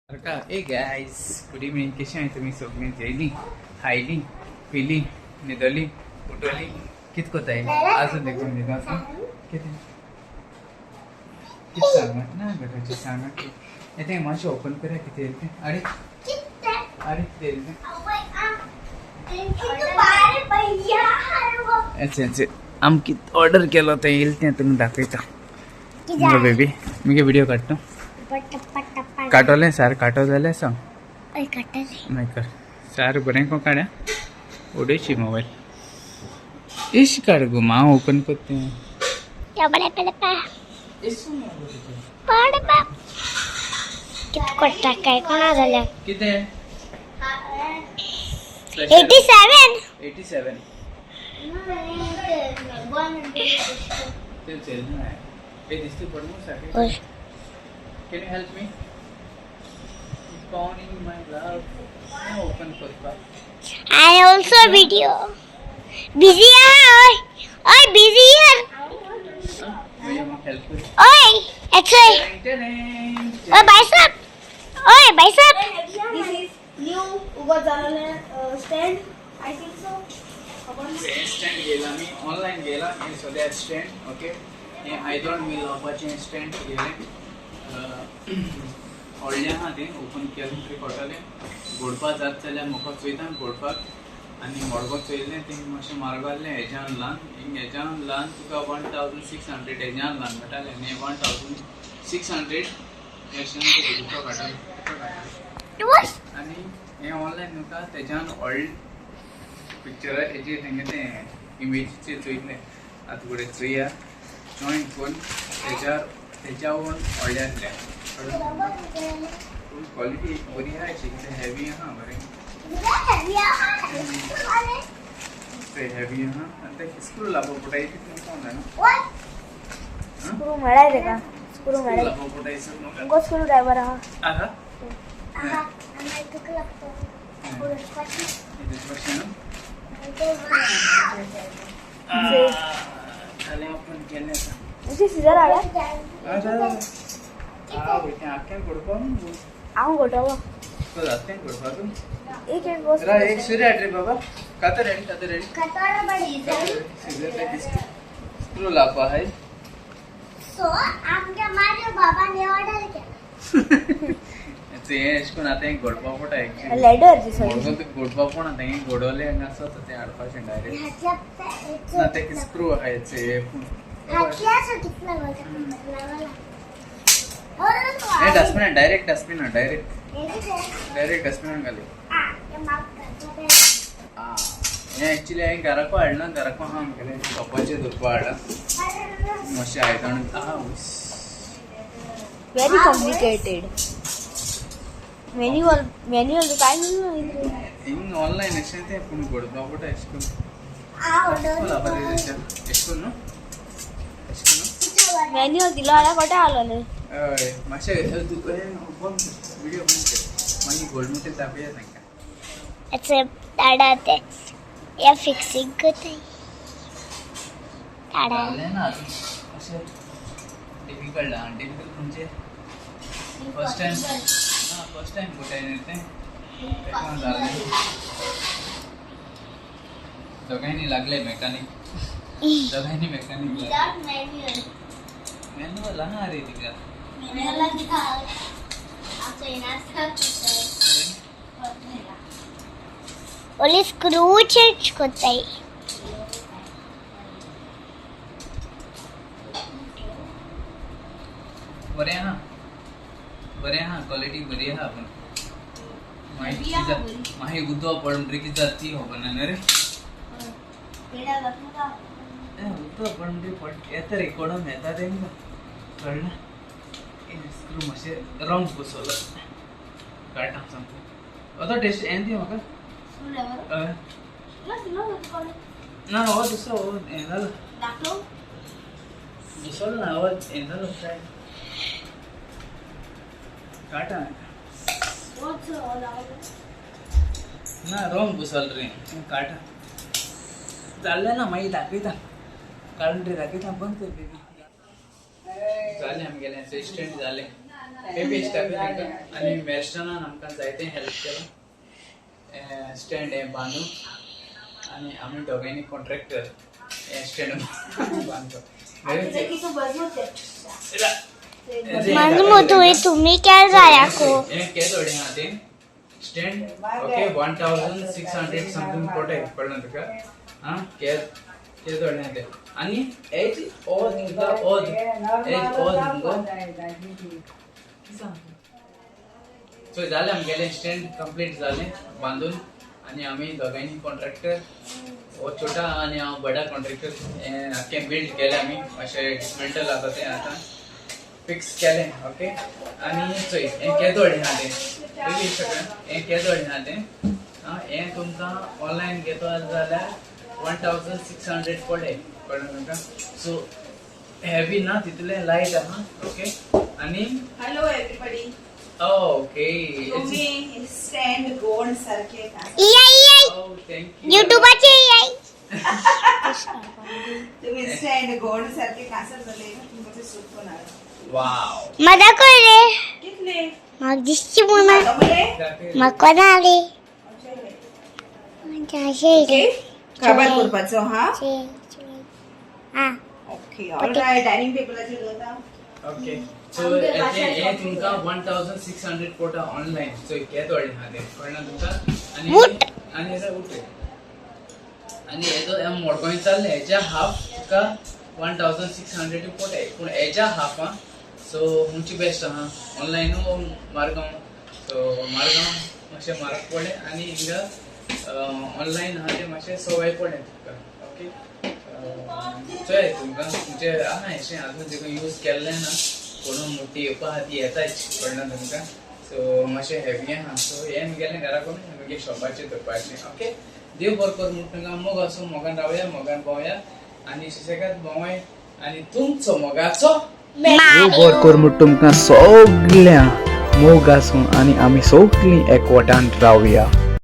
Hey guys, good evening. कशें आहाय तुमी सगळीं? जेयली, खायली, पिली, न्हिदली, उठली, कित कोताय आजून देखून न्हिदो कितें कित सांगा ना गो सांगा की येते मातशें ओपन करया कितें येयलें तें. आरे आरे कितें येयलें तें? अच्छा अच्छा, आमकां ऑर्डर केलो तें येयलें तें तुमकां दाखयता. मुगो बेबी मुगे व्हिडिओ काडटा. काटोलें सार काटो जाल्यार सांग. मागीर कर सार बरें को काड्या उडयशी मोबायल इश काड गो मा ओपन कर तें. कितें 87. 87 ते चेल ना हे दिसते पडमू सारकें. Can you help me? Spawning my love. Open करपा. I also video. Busy ah, oi. Oi, busy here. Help कर. Oi, actually. Oi, bicep. Oi, bicep. This is new उगत झालेले stand. I think so. Stand घेयला आमी online घेयला हें सद्या stand. Okay, हें आयदन मी लावपाचें स्टँड घेयलें. व्हडलें आहा तें ओपन केलें तरी कळटलें. घोडपा जात जाल्यार म्हाका चोयता घोडपाक आनी मडगांव चोयलें तें मातशें म्हारग आहलें. हेज्यान ल्हान हेज्यान ल्हान तुका 1600 हेज्यान ल्हान मेळटालें आनी 1600 हेज्यान काडटालें. आनी हें ऑनलायन तुका तेज्यान व्हडलें पिक्चर हेजेर तेंगे तें इमेजीचेर चोयतलें. आतां फुडें चोया जॉयन करून तेज्यार तेज्या वयर व्हडलें आहलें पूण क्वॉलिटी बरी आहा अशी कितें हेवी आहा बरें तें हेवी आहा आनी तें स्क्रू लावपा पडटा तितलें कोण जाणा. स्क्रू मेळाय का? स्क्रू मेळाय. लावपा पडटा म्हाका. उगो स्क्रू ड्रायव्हर आहा. आहा. हा. न्हू जालें ओपन केलें आतां. तुझे सिजर हाडा. आं तें आख्खें घोडपा. हांव घोटलो. जाता तें घोडपाक. एक एक वस्तू. रा एक सुरी हाड रे बाबा. कातर रेडी, कातर रेडी. सिजर ते स्क्रू लावपा आहाय. सो आमच्या मारियो बाबाने ऑर्डर केला. हें अशें करून आतां हें घोडपा पडटा एक्चुअली. लॅडर ती सगळी. मडगांव तें घोडपा पडना तें घोडवलें हांगा आसा तें हाडपाचें डायरेक्ट. ना तें स्क्रू आहाय पूण हें dustbin direct dustbin direct direct डस्टबिनान घाली. हें एक्चुअली हांवें घराको हाडला. घराको आहा आमगेलें शॉपाचेर दवरपा हाडला मातशें आयदन आहा. Very complicated. Manual manual काय म्हणून. हिंग ऑनलायन अशें तें पूण घोडपा पडटा अशें करून लावपा तेजेर अशें करून न्हू अशें करून. मॅन्युअल दिलो जाल्यार कोटे आलो न्हय. हय मातशें बंद कर व्हिडिओ बंद कर मागीर गोल्ड मुटे दाखोवया तांकां. ताडा ते या फिक्सिंग करताय ताडा. जालें ना अजून अशें डिफिकल्ट आहा. डिफिकल्ट म्हणजे फर्स्ट टायम ना फर्स्ट टायम गोटाय न्ही तें तेका जालें. दोगांयनी लागले मेकानीक दोगांयनी मेकानीक लागले. मॅन्युअल आहा रे तिका. ओली स्क्रू चेंज करताय. बरें आहा बरें आहा क्वॉलिटी बरी आहा पूण मागीर मागीर उदक पडून कितें जाता ती खबर ना न्हू रे. उदक पडून पड येता रे कोडम येता तेंकां कळ्ळें. स्क्रू मातशें रॉंग बसवलो काडटा सामको. आतां टेस्ट हें दी म्हाका. हय ना हो दुसरो हो हें जालो दुसरो ना हो हें जालो ट्राय काडटा ना रॉंग बसवलो रे काडटा जालें ना मागीर दाखयता काडून रे दाखयता. बंद कर बेबी. जालें आमगेलें स्टँड जालें. बेबी इश्टाक तांकां. आनी मेस्टनान आमकां जायते हेल्प केलां स्टँड हें बांदून आनी आमी दोगांयनी कॉन्ट्रॅक्टर हें स्टँड बांदतो. कितू मजबूत आहे. मजबूत होय तुम्ही काय जायाको. हें केदोडे आहा तें स्टँड ओके 1600 समथींग पडटा, कळ्ळें तुका? आं, केदोडे आहा तें. आनी एज ओद तुका, ओद एज ओद मुगो. सो जालें आमगेलें स्टँड कंप्लीट जालें बांदून आनी आमी दोगांयनी कॉन्ट्रॅक्टर, हो छोटा आनी हांव बडा कॉन्ट्रॅक्टर, हें आख्खें बिल्ड केलें आमी. मातशें डिसमेंटल आसा तें आतां फिक्स केलें. ओके, आनी चोय हें केदोडे आहा तें बेबी सगळें. हें केदोडे आहा तें. आं, हें तुमकां ऑनलायन घेतलो जाल्यार 1600 पडले, कळ्ळें तुमकां? सो हेवी ना तितलें, लायट आहा. ओके, आनी हॅलो एव्हरीबडी. ओके. तुम्ही स्टँड गोड सारखे. इयाई इयाई. Oh, thank you. युट्यूबाचे इयाई. तुम्ही स्टँड गोड सारखे कासर झाले तुमचे सूप पण आलं. वाव. मजा कोण रे? कितले? म्हाका दिसची म्हणून. जमले? म्हाका ना रे. ओके, काबार करपाचो हा. हा. ओके, ऑलराइट, डायनिंग टेबलाचेर दवरता. ओके, सो हे तुमकां 1600 पडटा ऑनलायन. सो केदोडे आहा तें, कळना तुमकां? आनी उठ. आनी रे उठ. आनी हेजो हे मडगांव चल्ले हेच्या हाफ तुका 1600 पडटा, पूण हेच्या हाफ. आं, सो खंयची बेस्ट आहा, ऑनलायनू मारगांव? सो मारगांव मातशें म्हारग पडलें आनी हिंगा ऑनलायन आहा तें मातशें सवाय पडलें तुका. ओके, चोय तुमकां तुमचे आहा अशें आजून तिका यूज केल्लें ना कोणू मोठी येवपा आहा ती येताच, कळना तुमकां? सो मातशें हेवी आहा. सो हें मुगेलें घरा करून मुगे शॉपाचेर दवरपाचें. ओके, देव बरो कर म्हूण तुमकां. मोग आसूं, मोगान रावया, मोगान भोंवया आनी सुसेगाद भोंवय आनी तुमचो मोगाचो देव बरो कर म्हूण तुमकां सगळ्या. मोग आसूं आनी आमी सगळीं एकवटान रावया.